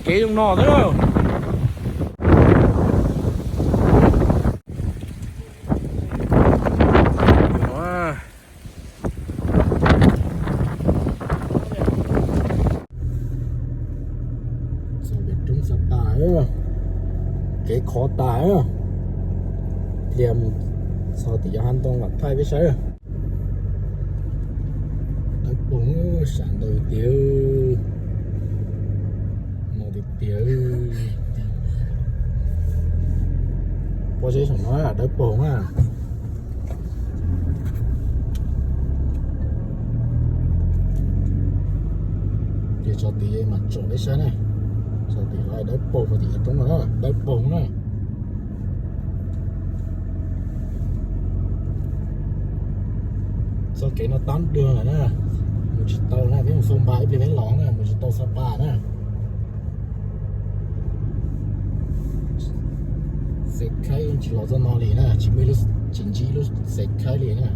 Kev zoo no xwb. Txog pem roob Xab Pas, kev khov tas. Pliag mus txog tim yav hav ntoo mam thaij peb saib. Dawb paug, sab ntau tiag, no tiag tiag. Pob zeb saum no dawb paug na. Ces tso tid mas tsom peb saib na. Tso tid los dawb paug, tso tid toob no dawb paug na. Txoj kev no tab dua lawm na, mus tsis tau na, peb mus Xoo Npas ib pliag peb los na, mus tsis tau Xab Pas na. Xev khaib tsis los txoj no li na, tsis muaj ib lub, tsis ntsib ib lub xev khaib li na.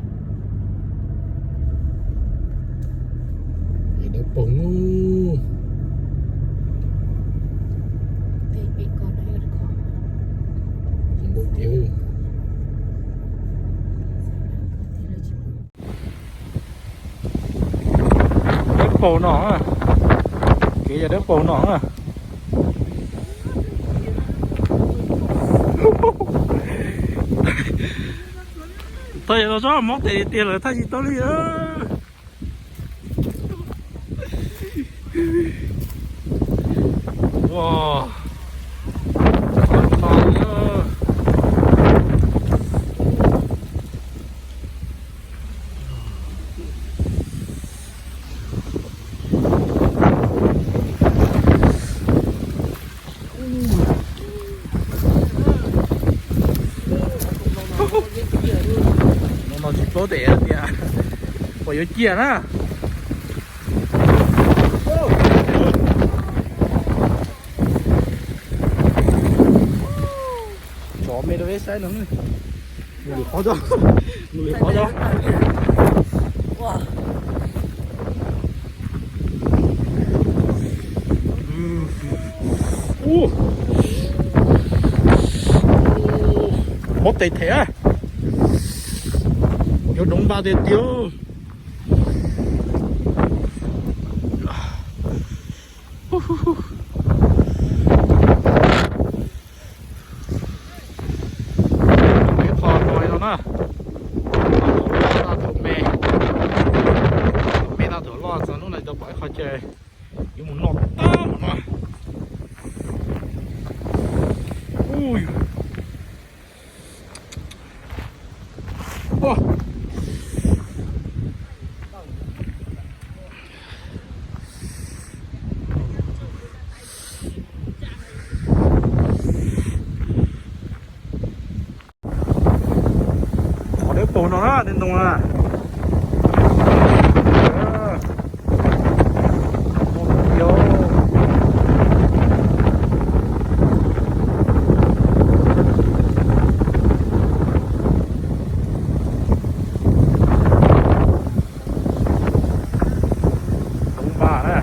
Dawb paug. Dawb paug no, kev yog dawb paug no. Tau yog los tsob mob tes tiag lawm, thaij tsis tau li. No tsis paub tes tias puas yuav ciaj na. Tso me rau peb saib no. Nws lwm qhov cov, nws lwm qhov cov. Mob tes them, yuav doov npas tiag tiag. Ib qho no na, thaum me, thaum me thaum loj txog hnub no tau pom ib qho chaw yuav mus noj tag no. Qhov dawb paug no na, tej ntoo na. Doov npas na.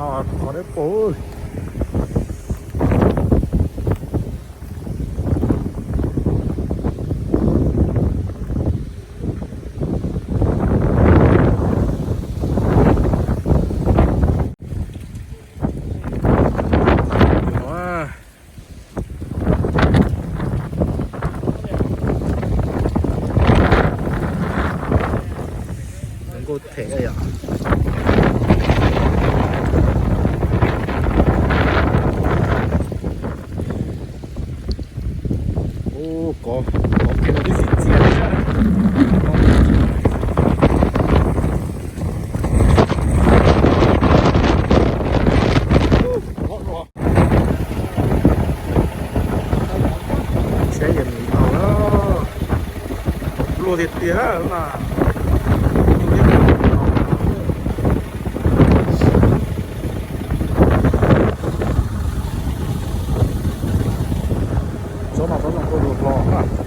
No qhov dawb paug. Nkauj them yom. Ub, kov, kov kiag los twb txias txias li sab. Saib yog mus dhau lawm. Tiag tiag na. Tsob no tsob zoo nkauj hlo na.